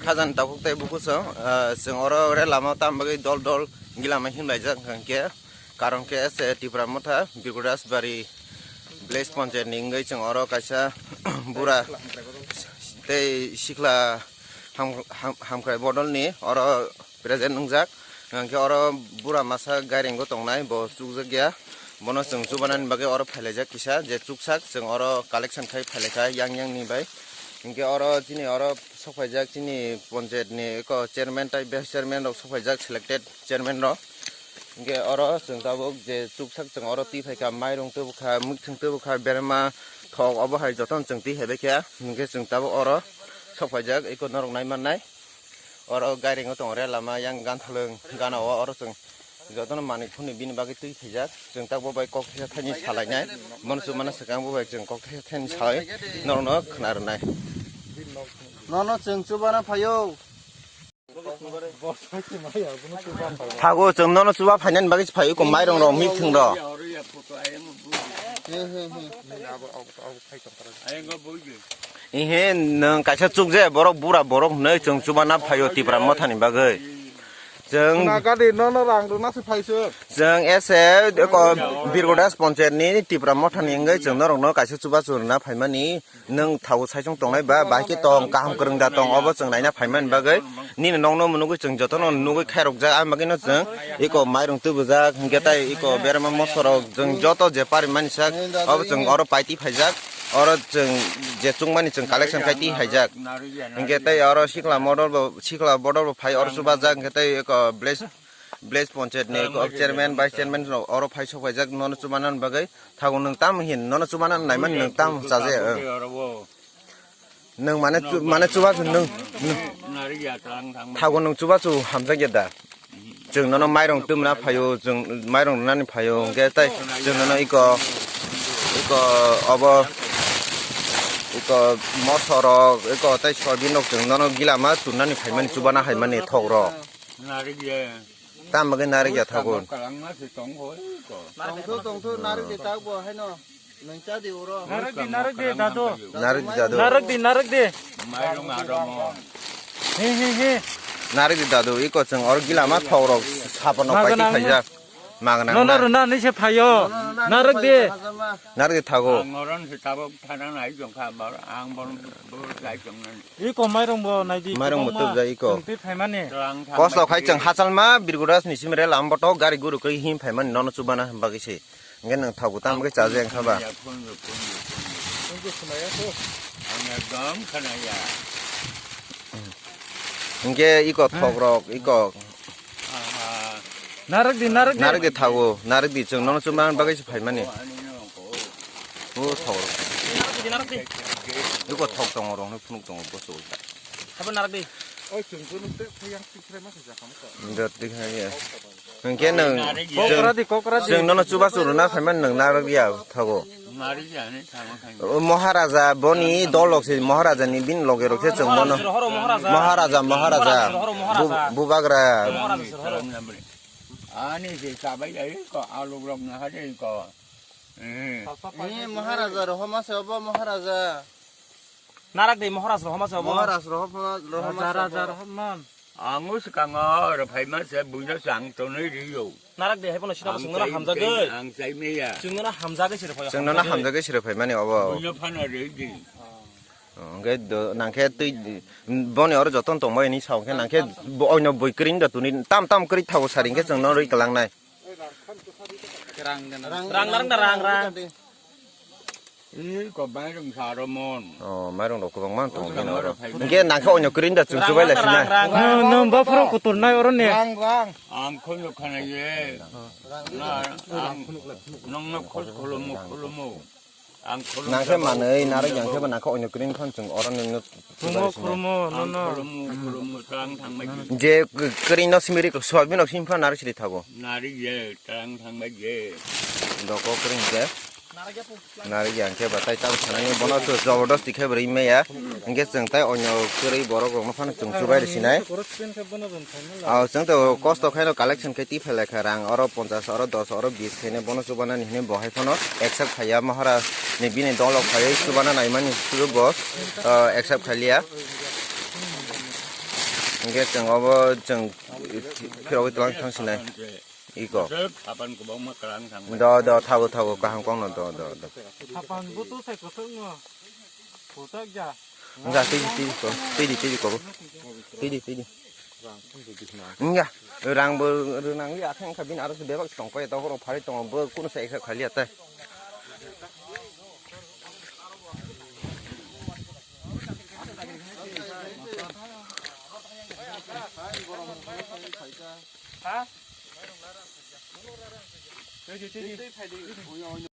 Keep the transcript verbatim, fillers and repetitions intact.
Khajani takhuk tei bukuchwng, ah, chwng oro re lama tam bagwi dol dol gilama himlaijak hwnkhe, karon khe se Tipra Motha Birgurasbari village panchayat ni wngwi chwng oro kaisa bura tei sikla ham-, ham-, hamkrai bodol ni oro present wngjak. Hwnkhe oro bura masa gairengo tongnai, bo chukjakya. Bono chwng chubanani bagwi oro phailaijak kisa, je chuksak chwng oro collection khai phailaikha yang yang ni bai. Hwnkhe oro chini oro sokphaijak chini panchayat ni eko chairman tei vice chairman rok sokphaijak, selected chairman rok. Hwnkhe oro chwng tabuk je chuksak chwng oro twi phaikha, mairung tubukha, mwkhwtwng tubukha, berma thok obo hai jotono chwng twi hai baikha. Hwnkhe chwng tabuk oro sokphaijak eko norok naimannai. Oro gairingo tongo re lama yang ganthalwng gana o, oro chwng jotono manwi phunwi bini bagwi twi phaijak. Chwng tak bo bai kok thaisa thaini salainai. Bono chumana swkang bo bai chwng kok thaisa thaini salai norokno khna rwnai. Nono chwng chubana phaio. Thago chwng nono chuba phainani bagwi se phaio, ko mairung rok, mithung rok. Ihe nwng kaisa chukje borok, bura borok hwnwi chwng chubana phaio Tipra Mothani bagwi. Chwng Nagadi nono rang rwna se phaiswk. Chwng ese eko Birgodas Ponchayat ni Tipra Mothani wngwi chwng norokno kaisa chubachu rwna phaimani. Nwng thago saichung tongnai ba, bahai khe tong, kaham kwrwng da tong, obo chwng naina phaimani bagwi. Nini nokno nugwi chwng jotono nugwi khairokjak, ang bagwino chwng eko mairung tubujak, hwnkhe tai eko berma mosorok chwng joto je parimani sak, obo chwng oro paiti phaijak, oro chwng je chukmani chwng collection khai ti phaijak. Hwnkhe tai oro sikla model bo, sikla bodol bo phai oro chubajak, hwnkhe tai eko village, village panchayat ni eko chairman, vice chairman rok oro phai sok phaijak, nono chubana bagwi. Thago nwng tamo hin, nono chubana naimani nwng tamo chaje, ang. Nwng mane chu-, mane chubachu nwng, nwng. Thago nwng chubachu hamjakya da. Chwng nono mairung twmna phaio, chwng mairung rwnani phaio, hwnkhe tai chwng nono iko, iko obo, iko mosorok, iko tai soybean rok chwng nono gilama turnani phaimani, chubana haimani thokrok. Tam bagwi narwk ya thago. Tongthu, tongthu, narwk di tak bo haino. Nwng cha di uro. Narwk di, narwk di, dadu. Narwk di, dadu. Narwk di, narwk di. Mairung aro mo. He, he, he. Narwk di, dadu. Iko chwng oro gilama thokrok sapono paiti phaijak. Magana. Nono rwna ni se phaio. Narwk di. Narwk di thago. Ang oron se tabok thana nai jong kha, ang bon bo lai jong nani. Iko mairung bo nai di, mairung bo kwbangma tubjak iko. Chwng twi phaimani. Kosto khai chwng hachalma Birguraj ni simre lam boto gari guru kri him phaimani nono chubana bagwi se. Hwnkhe nwng thago tam khe chaje wngkha ba. Ang ekdom khanaya. Hwnkhe iko thokrok, iko. Narwk di, narwk di. Narwk di thago, narwk di chwng nono chubana bagwi se phaimani. O thok. Narwk di, narwk di. Iko thok tongo, rok no phunuk tongo, boso ulta. Habo narwk di. Oi, chwng phunuk tei phai yang tikrai ma khaja kamo to. Dot di khai ya. Hwnkhe nwng kokra di, kokra di. Chwng nono chubachu rwna phaimani nwng narwk ya thago. Narwk ya ni thangma khai. O Maharaja boni dol rok se, Maharaja ni bini loge rok se chwng bono. Maharaja, Maharaja. Maharaja, Maharaja. Maharaja, Maharaja. Bu-, bubagra. Maharaja se horo. Ani se sabai dai ko, aluk rok na hade ko. Eh. Eh, Maharaja rohoma se obo Maharaja. Narak de Maharaj rohoma se obo. Maharaj rohoma, rohoma se obo. Raja, Raja rohoma. Ang o swkango oro phaima se buino chang tonwi rio. Narak de hai bono sina bo chwngno hamjagwi. Ang chai meya. Chwngno hamjagwi siri phai. Chwngno hamjagwi siri phaimani obo. Buino phano ri di. Hwnkhe do, nangkhe twi, boni oro joton tongbai ni sao khe nangkhe bo oino bui kwrwi da tuni tam tam kwrwi thago sari hwnkhe chwngno rwi kwlangnai. Rang, rang, rang, rang, rang. Ih, ko mairung saro mon. Oh, mairung rok kwbangma tong bini oro. Hwnkhe nangkhe oino kwrwi da chwng chubai lai sinai. Rang, rang, rang. Nang, nang baphuru kutur nai oro ne. Rang, rang. Ang khono khana ye. Na, ang nongno khol kholomo, kholomo. Ang kholomo. Nangkhe manwi narwk yang khe ba nangkhe oino kwrwi phano chwng oro nungno. Khulumo, khulumo, nono. Khulumo, khulumo, tang thangbai. Je kwrwi no simi ri sok bini simi phano narwk siri thago. Narwk ye, tang thangbai ye. Doko kwrwi je. Narwk yang khe ba tai tang sanai bono to jabardasti khe bwrwi maya. Hwnkhe chwng tai oino kwrwi borok rokno phano chwng chubai rw sinai. Aw, chwng to kosto khaino collection khe twi phai lai kha rang, oro ponchash, oro dos, oro bis khaine bono chubanani hinwi bo hai phano accept khaiya, Maharaj ni bini dol rok phaiwi chubana naimani sudu bo, ah, accept khailiya. Hingke chwng obo chwng phirogwi twlang thang sinai. Iko. Sapan kwbangma kwran thang. Do, do, thago, thago, kaham kokno do, do, do. Sapan bo to sai kwthwk no. Putak ja. Wngkha, twi di, twi di, ko, twi di, twi di, ko. Twi di, twi di. Wngkha, rang bo rwnang ya, khe wngkha bini aro se bebak tong khe, dokhorok phalwi tongo, bo kunu se ekha khaliya tei. Ha?